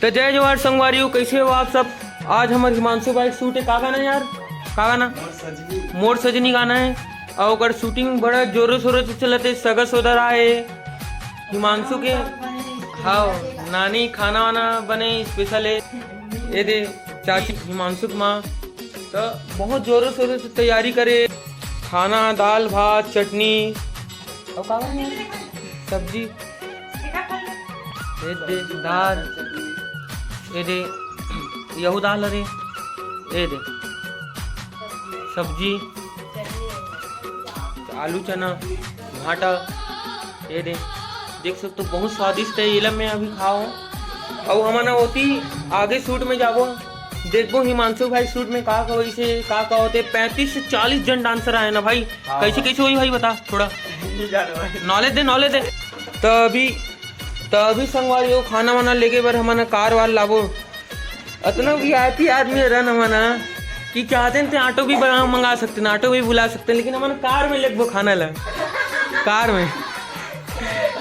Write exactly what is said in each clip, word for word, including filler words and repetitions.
तो जय जोहार संगवारी हो, कैसे हो आप सब? आज हमर हिमांशु भाई के shoot है, का गाना है यार? का गाना? मोर सजनी गाना है। और ओकर shooting बड़ा जोरों शोरों से चलत है, सगा सोदर आए हिमांशु के। हाँ, नानी खाना वाना बने special है। ये दे चाची हिमांशु के माँ, तो बहुत जोरों शोरों से तैयारी करे। खाना, दाल भात, चटनी और का बने? सब्जी। ये दे दाल, ये दे यहू दाल, अरे ये दे सब्जी, आलू चना, भाटा, ये दे देख सकते हो, बहुत स्वादिष्ट है। इलम में अभी खाओ, और हमन ओती आगे shoot में जाबो, देखबो हिमांशु भाई shoot में का का वैसे का का होते। पैंतीस से चालीस जन dancer आए ना भाई। हाँ। कैसे कैसे होई भाई, बता थोड़ा। नहीं जाने भाई। Knowledge दे, knowledge दे। तो अभी, तो अभी संगवारी हो, खाना वाना लेके बर हमन कार वार लाबो। अतना वीआईपी आदमी हरन हमन ह कि चाहते हैं तो ऑटो भी बना, मंगा सकते हैं, ऑटो भी बुला सकते हैं, लेकिन हमन कार में लेगबो खाना ला, कार में।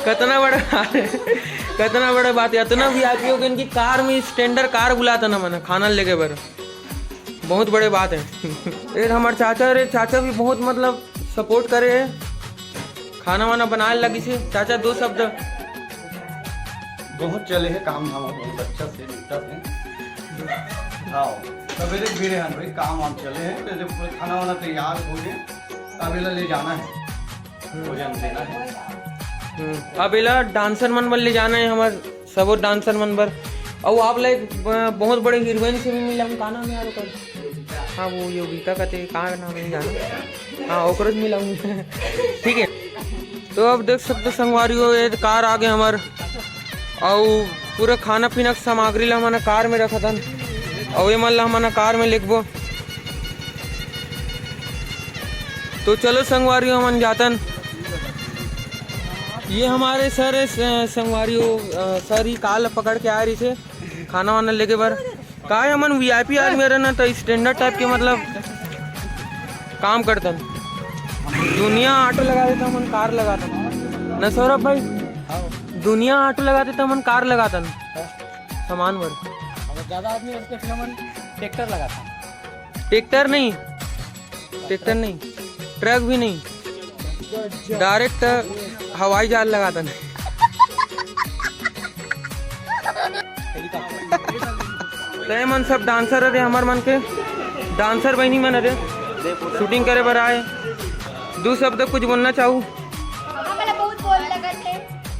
कतना बड़ा, कतना बड़ा बात है, अतना वीआईपी हो गए कि कार में, standard कार बुलाता ना हमन ह खाना लेके बर। बहुत बड़े बात है। ये हमारे चाचा, अरे चाचा भी बहुत मतलब support करे है, खाना वाना बनाए लगी से। चाचा, दो शब्द। बहुत चले है काम धाम, बहुत अच्छा से निपटा है। हाँ, सवेरे भिड़े हैं भाई, काम वाम चले हैं, तो जब पूरा खाना वाना तैयार हो गए, तब एला ले जाना है, भोजन देना है। हम्म, अब एला dancer मन बर ले जाना है, हमार सबो dancer मन बर। और आप ला एक ब-, बहुत बड़े हीरोइन से भी मिला हूँ, का नाम है यार ओकर? हाँ, वो योगिता कहते, का नाम है, नहीं जाना। हाँ, ओकरो से मिला हूँ। ठीक है, तो अब देख सकते संगवारी हो, ये कार आगे हमार, और पूरा खाना पीना के सामग्री ला हमन कार में रखत हन, और ये मन ला हमन कार में लेगबो। तो चलो संगवारी हो, हमन जातन। ये हमारे सर है, स-, संगवारी हो, अ, सर ही कार ला पकड़ के आए रही थे खाना वाना लेके बर। का है, हमन वीआईपी आदमी रहे ना, तो standard type के मतलब काम करतन। दुनिया ऑटो लगा देता, हमन कार लगातन। न सौरभ भाई, दुनिया ऑटो लगा देता, हमन कार लगातन। सामान बर। अगर ज्यादा आदमी होते तो फिर हमन ट्रैक्टर लगाता। ट्रैक्टर नहीं, ट्रैक्टर नहीं, ट्रक भी नहीं, direct हवाई जहाज लगातन। तो ये मन सब dancer अरे, हमर मन के dancer बहिनी मन अरे, shooting करे बर आए। दू शब्द कुछ बोलना चाहू? हमला बहुत बोर लगत हे,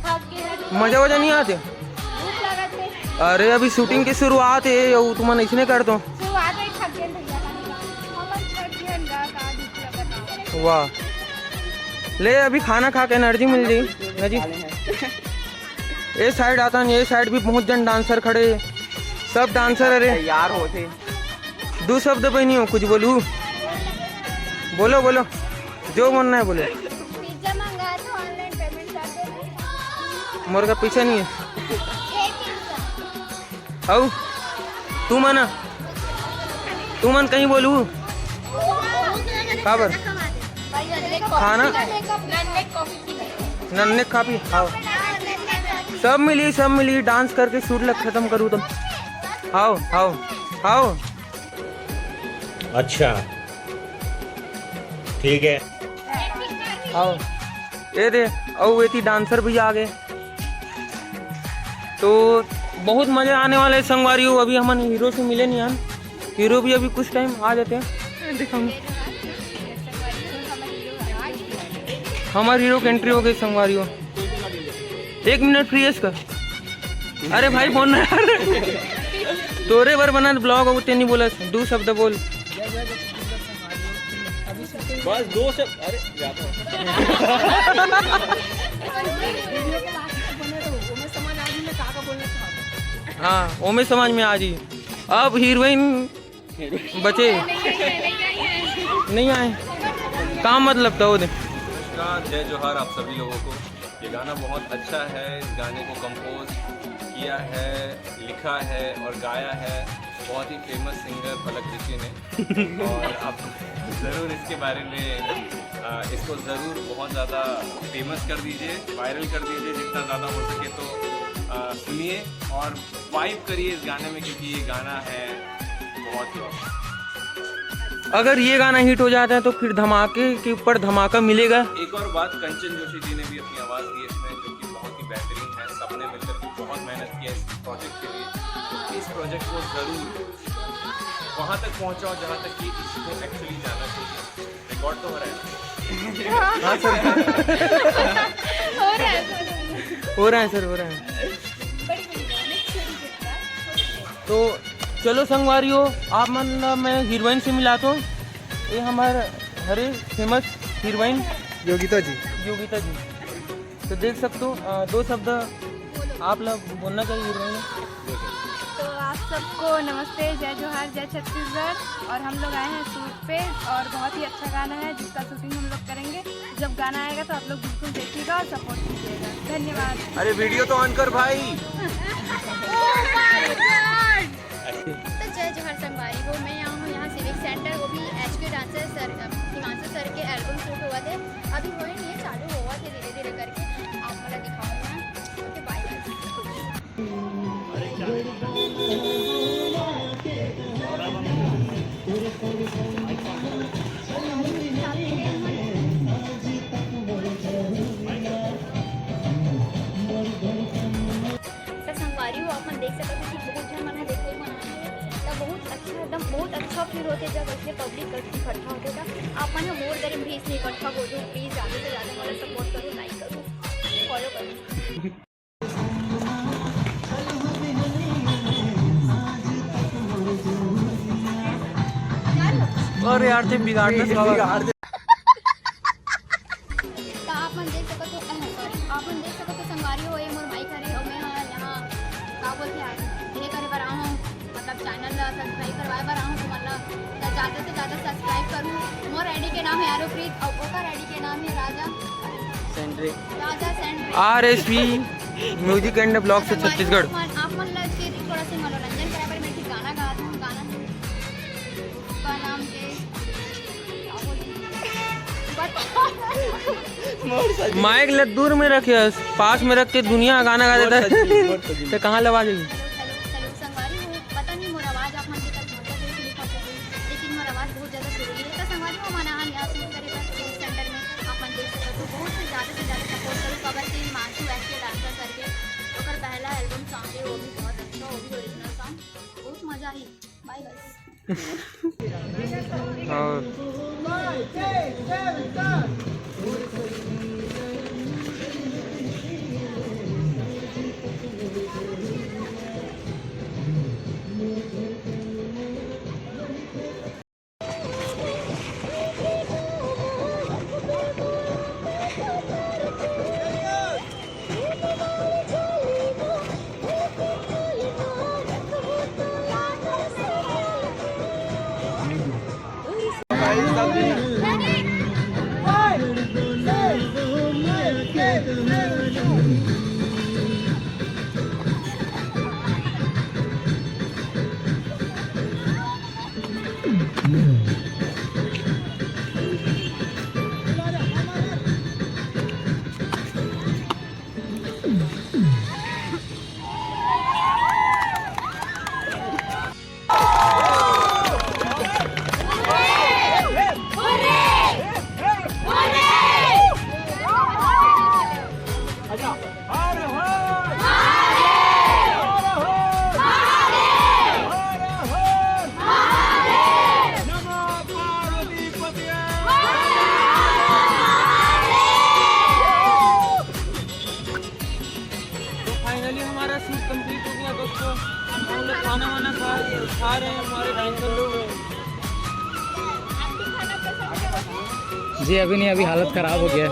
थक गे हन। मजा वजा नहीं आते? भूख लगत हे। अरे, अभी shooting की शुरुआत है, वो तुमन ऐसने कर दो। शुरुआत है, थक गे हन भैया, हमन थक गे हन गा, का भूख लगत हे। वाह, ले अभी खाना खा के energy मिल जाई ना जी। ए side आता है, ये side भी बहुत जन dancer खड़े, सब dancer अरे। तैयार होते। दू शब्द बहिनी हो, कुछ बोलू? बोलो, बोलो, जो मन है बोलो। पिज्जा मंगाया था, online payment कर दो। मोर का पीछा नहीं है। छः पिज्जा। अउ तू मन, तू मन कहीं बोलू? काबर? खाना? नन्ने काफी, हाँ। सब मिली, सब मिली, dance करके shoot ला खत्म करूँ तुम। हाओ, हाओ, हाओ। अच्छा, ठीक है। हाओ। ये दे, अउ एती dancer भी आ गए। तो बहुत मजा आने वाला है संगवारी हो। अभी हमन हीरो से मिले नहीं हन, हीरो भी अभी कुछ time आ जाते हैं। देखो, हमारे हीरो की entry हो गई संगवारी हो। एक मिनट, प्रियेश का। अरे भाई, फोन ना यार। तोरे बर बना vlog हो, ते नहीं बोला, दू शब्द बोल। बस दो शब्द, अरे, जाता हूँ। हाँ, ओमे समझ में आ जी। अब हीरोइन बचे नहीं आए, काम मतलब तो दे। नमस्कार, जय जोहार आप सभी लोगों को। ये गाना बहुत अच्छा है। इस गाने को कंपोज किया है, लिखा है और गाया है बहुत ही फेमस सिंगर पलक ऋषि ने। और आप ज़रूर इसके बारे में, आ, इसको ज़रूर बहुत ज़्यादा फेमस कर दीजिए, वायरल कर दीजिए जितना ज़्यादा हो सके। तो अ, सुनिए और वाइब करिए इस गाने में, क्योंकि ये गाना है बहुत ही awesome। अगर ये गाना हिट हो जाता है तो फिर धमाके के ऊपर धमाका मिलेगा। एक और बात, कंचन जोशी जी ने भी अपनी आवाज़ दी इसमें, जो कि बहुत ही बेहतरीन है। सबने मिलकर के बहुत मेहनत किया इस प्रोजेक्ट के लिए। तो इस प्रोजेक्ट को ज़रूर वहाँ तक पहुँचाओ जहाँ तक कि इसको एक्चुअली जाना चाहिए। रिकॉर्ड तो हो रहा है। हाँ सर। हो रहा है, हो रहा है। हो रहा है सर, हो रहा है। बड़ी बड़ी गाने, छोटी छोटी बात। तो चलो संगवारी हो, आप मन ला मैं हीरोइन से मिलाता हूँ। ये हमारे हरे फेमस हीरोइन योगिता जी। योगिता जी। तो देख सकते हो, अ, दो शब्द आप लोग बोलना चाहिए हीरोइन। तो आप सबको नमस्ते, जय जोहार, जय छत्तीसगढ़। और हम लोग आए हैं शूट पे और बहुत ही अच्छा गाना है जिसका शूटिंग हम लोग करेंगे। जब गाना आएगा तो आप लोग बिल्कुल देखिएगा और सपोर्ट कीजिएगा। धन्यवाद। अरे वीडियो तो ऑन कर भाई। तो जय जोहार संगवारी हो, मैं यहाँ हूँ यहाँ सिविक सेंटर, वो भी एच के डांसर सर, हिमांशु सर के एल्बम शूट हुआ थे, अभी हुए नहीं है, चालू हुआ थे धीरे धीरे करके, आप मला दिखा रहे हैं। ओके, बाय। तो संगवारी हो, आप मन देख सकते हो कि बहुत जन मन ह देखो मन आए हे। तो बहुत अच्छा, एकदम बहुत अच्छा फील होते जब ऐसे पब्लिक इकट्ठा होते। तो आप मन मोर दरे भीस नहीं इकट्ठा हो जाओ, प्लीज ज्यादा से ज्यादा हमारा सपोर्ट करो, लाइक करो, फॉलो करो। अरे यार, तुम बिगाड़ दे साला। तो आप मन देख सकत हो, अह, सॉरी, आप मन देख सकत हो संगवारी हो, ये मोर माइक हरे और मैं ह यहाँ का बोलते हैं, ये करे बर आहूँ, मतलब चैनल ला सब्सक्राइब करवाए बर आहूँ तुमन ला। तो ज्यादा से ज्यादा सब्सक्राइब करूँ। मोर आईडी के नाम है आरोप्रीत और ओकर आईडी के नाम है Raja, Sendric. Raja Sendric. R S P music and blog से छत्तीसगढ़। आप मन, आप मन ला इसके थोड़ा सा मनोरंजन करे बर मैं एक गाना गात हूँ, गाना का नाम है, क्या बोलते हैं? बता। माइक ला दूर में रखे, पास में रख के दुनिया गाना गा देता है। तो कहाँ लगा देगी? हेलो, हेलो, हेलो, संगवारी हो, पता नहीं मोर आवाज आप मन के तक पहुंचा कि नहीं पहुंचा, लेकिन मोर आवाज बहुत ज्यादा सुरीली है। तो संगवारी हो, मना हम यहाँ शूट करे बर सेंटर में आप मन देख सकते हो, बहुत से ज्यादा से ज्यादा सपोर्ट करो। कबर के हिमांशु एच के डांसर करके, ओकर पहला एल्बम सॉन्ग है, वो भी बहुत अच्छा, वो भी ओरिजिनल सॉन्ग, बहुत मजा आई। बाय बाय। और तो फाइनली हमारा शूट कंप्लीट हो गया दोस्तों। हम लोग खाना वाना खा खा रहे हैं, हमारे डांसर लोग। जी, अभी नहीं, अभी हालत खराब हो गया है।